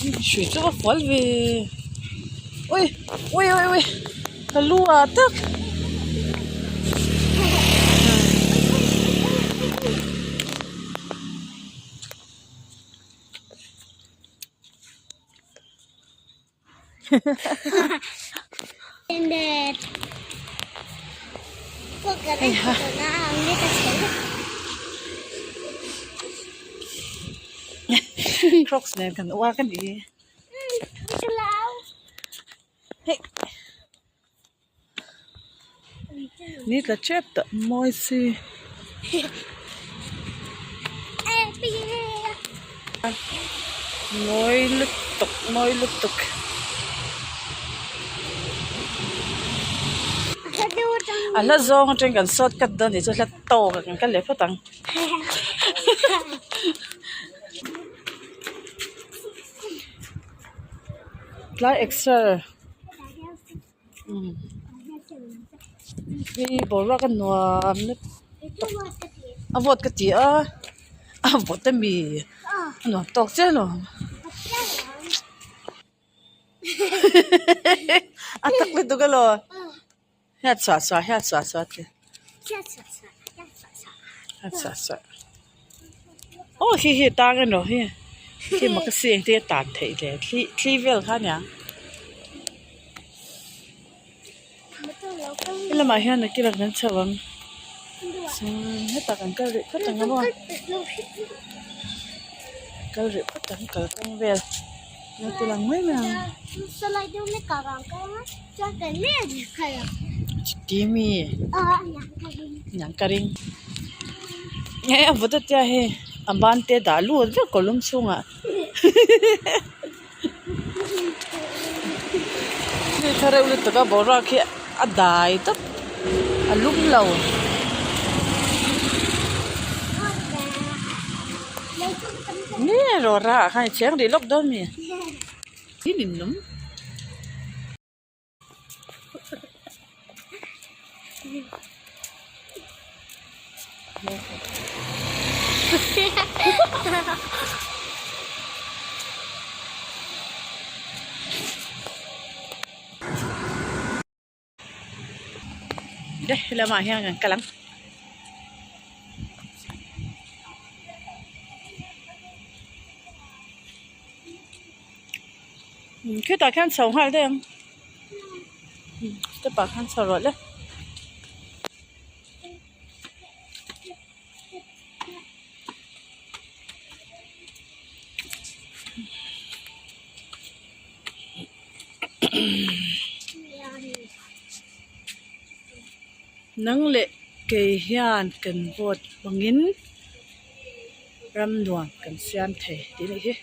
Hrui chu a fual ve ui ui ui ui ka lu ah tak. Heiha crocs nen kan uar ka ni hei ni tla tep tawh mawi si. Mawi lutuk mawi lutuk. A hla zawng atang kan short cut dawn nih chu hla tawk ah kan kal leh phawt ang. Tlai exer. Hei boruak a nuam lutuk a vawt ka ti a a vawt ami a nuam tawk chiah lo a tak lutuk elaw hiat suah suah hiat suah suah a ti hiat suah suah aw khi khi a tang emaw hi khi mak a si engtin a tan theih le thli thli vel kha aniang. Helamah hian a kilah kan chho ang chuan hetah kan kal rih phawt ang a maw kal rih phawt ang kalkawng vel lo ti lang mai mai ang chiti mi niang ka ring nge a vawt a tia hei a ban te dah lut vek kawlum chhungah. Hei thla reuh lutuk a boruak hi a dai tawp a lum lo. Nge rawra ah khan i cheng rih lawk dawn mi thil in lawm. Lamah hian kan kal ang. Khitah khian chho nghal daih ang step ah khan chho rawh le. Nang leh kei hian kan vote hmangin ram nuam kan siam thei tih a nih hi.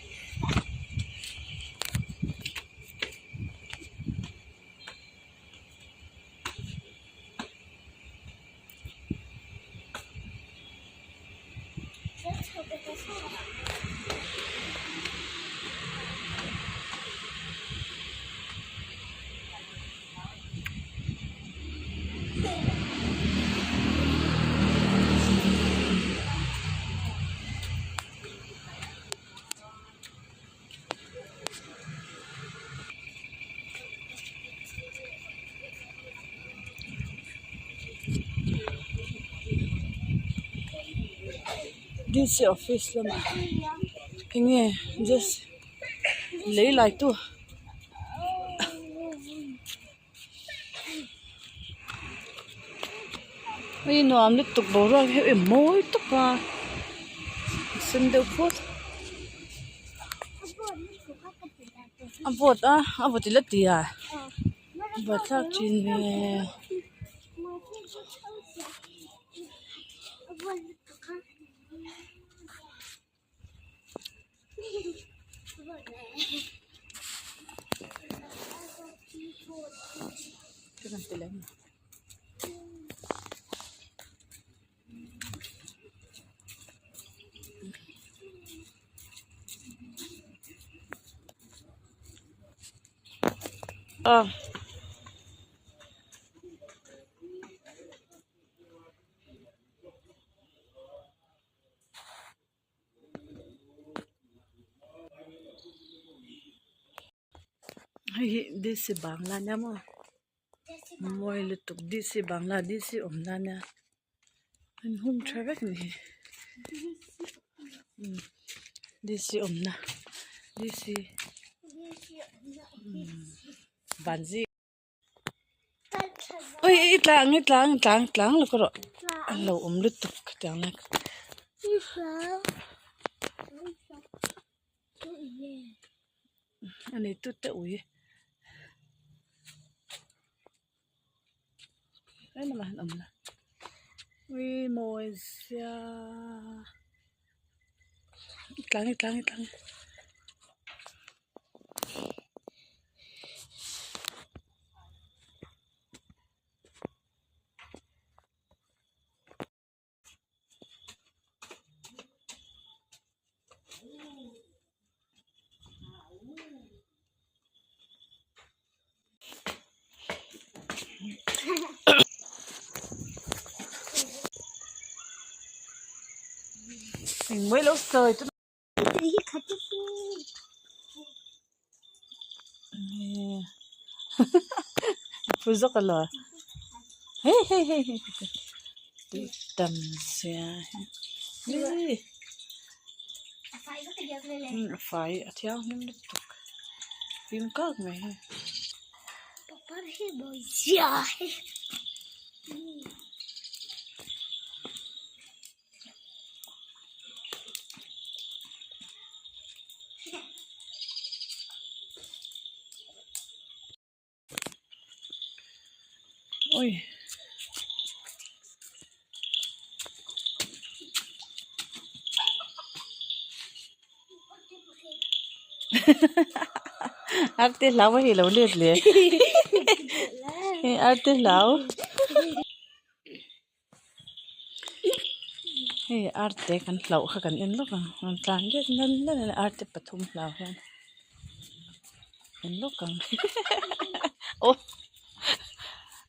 D C office lamah enge just lei lai tu. Hei nuam lutuk boruak hi a mawi tawp a a sen deuh phut a vawt a a vawt ila ti a buaithlak thin ve. Hei hi D_C bangla ania maw mawi lutuk D_C bangla D_C awmna ania an hung tha vek a ni hi D_C awmna D_C vanzi. Ui i tlang i tlang tlang tlang lo ka rawh a lo awm lutuk khatiang lai kha. A nei tute ui he lamah hian awm la ui mawi zia i tlang i tlang i tlang. Engmah ilo sawi chu. Phu zawk a lo hei hei hei hei tui tam zia hi a fai a thianghlim lutuk fim kak mai hi. Ui arte hlau a hi lo let leh arte hlau. Hei arte kan hlauh kha kan en lawk ang rawn tlan let nal nal a arte pathum hlau hian en lawk ang aw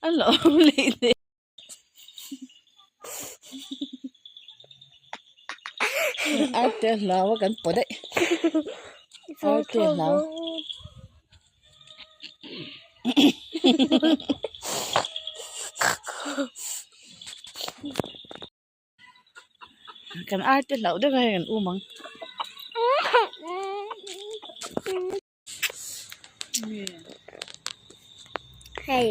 a lo awm leh leh arte a hlau a kan pawh daih arte a hlau. Kan arte hlauh deuh a hei kan um ang. Hei.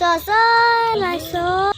Saw saw lai saw.